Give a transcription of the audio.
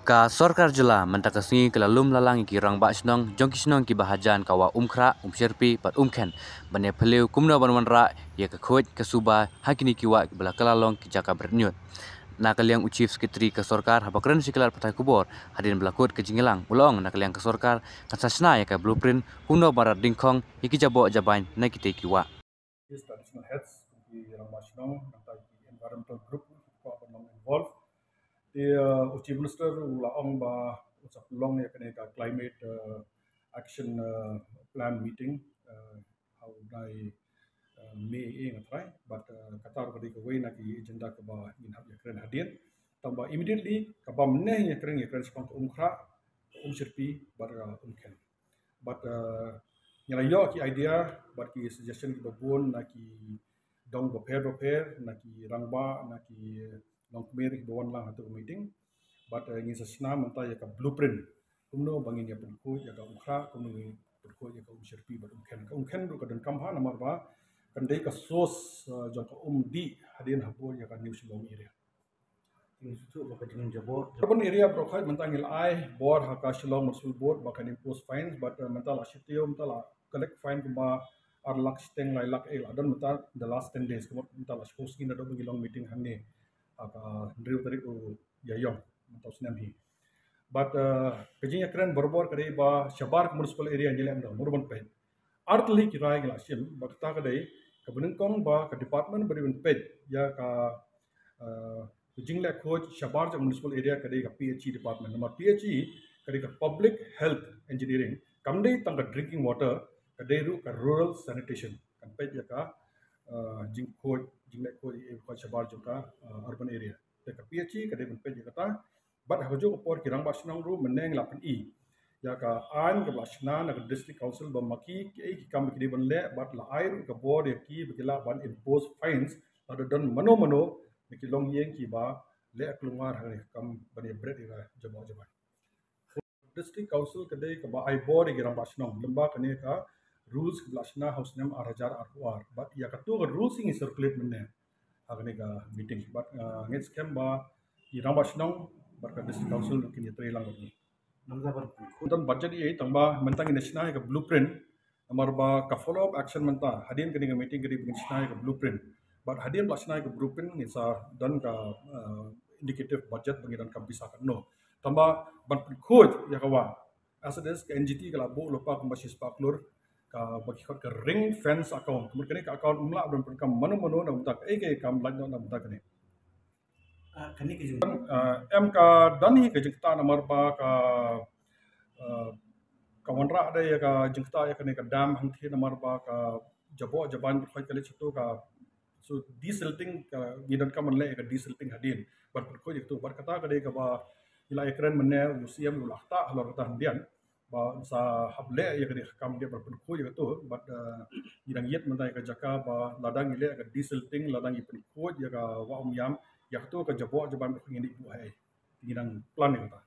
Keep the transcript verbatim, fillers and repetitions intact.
Ka sorkar jylla mynta ka sngi ka la lum lalang ïa ki rangbah shnong jong ki shnong kiba hajan ka Wah Umkhrah, Umshyrpi bad Umkhen ban ïa phylliew kumno ban wanrah ïa ka khuid ka suba ha kine ki wah kiba la kylla long ki jaka bret ñiut. Na ka liang u Chief Secretary ka sorkar haba kren sha ki lad pathai khubor hadien ba la kut ka jingïalang u la ong na ka liang ka sorkar kan sa shna ïa ka blueprint kumno ban rat dyngkhong ïa ki jaboh jabain na kitei ki wah. Traditional heads, ki rangbah shnong, nangta ki environmental group, ki kwah ban long involved. Te, uh, u Chief Minister u la ong ba u sa pynlong ïa kane ka climate, uh, action, uh, plan meeting, uh, ha u bnai, uh, May, eh, nga trai, but, uh, kata ruh ka dei kawei na ki agenda kaba ngin hap ïakren hadien. Tangba immediately kaba mynne ïakren, ïakren shaphang ka Umkhrah, ka Umshyrpi bad ka Umkhen. But, uh, ngi la ïoh ki idea bad ki suggestion kiba bun na ki dong bapher bapher, na ki rangbah, na ki longkmie kiba wan lang ha tu meeting. But, uh, ngin sa shna mynta ïa ka blueprint kumno ba ngin ïa pynkhuid ïa ka Umkhrah, kumno ngin pynkhuid ïa ka Umshyrpi bad Umkhen. Ka Umkhen ruh ka donkam ha namar ba kan dei ka source, uh, jong ka um dih hadien ha bor ïa ka New Shillong area. Urban area baroh khoit mynta ngi la ai bor ha ka Shillong Municipal Board ba kan impose fines, but, uh, mynta la shitiew, mynta la collect fine kumba ar lak shiteng, lai lak, eh, la don mynta the last ten days, kumba mynta la shiphew sngi naduh ba ngi long meeting hangne ha ka hynriew tarik u Ïaïong mynta u snem hi. But, uh, ka jingïakren barabor ka dei ba shabar ka municipal area ngi leh ynda mur ban peit. Ar tylli ki rai ngi la shim, ba kata ka dei kaba nyngkong ba ka department ba dei ban peit ïa ka, uh, ka jingleh khuid shabar jong municipal area ka dei ka P H E department. Namar P H E ka dei ka Public Health Engineering, kam dei tang ka drinking water, ka dei ruh ka rural sanitation. Kan peit ïa ka, uh, jingkhuid, jingleh khuid ïa ka shabar jong ka, uh, urban area. Te ka P H E ka dei ban peit ïa kata. Bad ha kajuh ka por ki rangbah shnong ruh mynne ngi la pyni ïa ka aiñ kaba la shna na ka District Council ba ma ki kiei ki kam ba ki dei ban leh, bad la ai ruh ka bor ïa ki ba ki lah ban impose fines lada don mano mano na ki longïing kiba leh ka lyngngoh ha ka kam ban ïa bret ïa ka jaboh jabain. District Council ka dei kaba ai bor ïa ki rangbah shnong lyngba kane ka rules kaba la shna ha u snem ar hajar arphew ar. Bad ïa katu ka rules ngi circulate mynne ha kane ka meeting. Bad, uh, ngeit skhem ba ki rangbah shnong bad ka District Council kin ïatrei lang bad ngi. Don budget ïa tang ba mynta ngin shna ïa ka blueprint. Namar ba ka follow up action mynta hadien kane ka meeting ka dei ba ngin shna ïa ka blueprint. Bad hadien ba la shna ïa ka blueprint ngin sa don ka, uh, indicative budget ba ngin don ka pisa katno. Tangba ban pynkhuid ïa ka wah. As it is, ka N G T ka la buh lypa kumba shispah klur kaba ki khot ka ring fence account. Kumba kane ka account um lah ban pynkam mano mano na bynta kaei kaei kam lait noh na bynta kane. Ah, kane ka jing- Ah, em ka don hi ka jingktah namar ba ka, ah, ka wanrah da ïa ka jingktah ïa kane ka dam hangthie namar ba ka jaboh jabain ba khot ka leit sha tu ka, so desilting ka ngi donkam ban leh ïa ka desilting hadien ban pynkhuid ïa katu. Bad kata ka dei kaba ngi la ïakren mynne u C M u la ktah halor kata hadien ba sa hap leh ïa kane ka kam dei ban pynkhuid ïa katu. Bad, uh, ngi dang ïit mynta ïa ka jaka ba lada ngi leh ïa ka desilting, lada ngi pynkhuid ïa ka wah Umïam, ïa katu ka jaboh jabain ba ngi dei buh hai. Ngi dang plan ïa kata.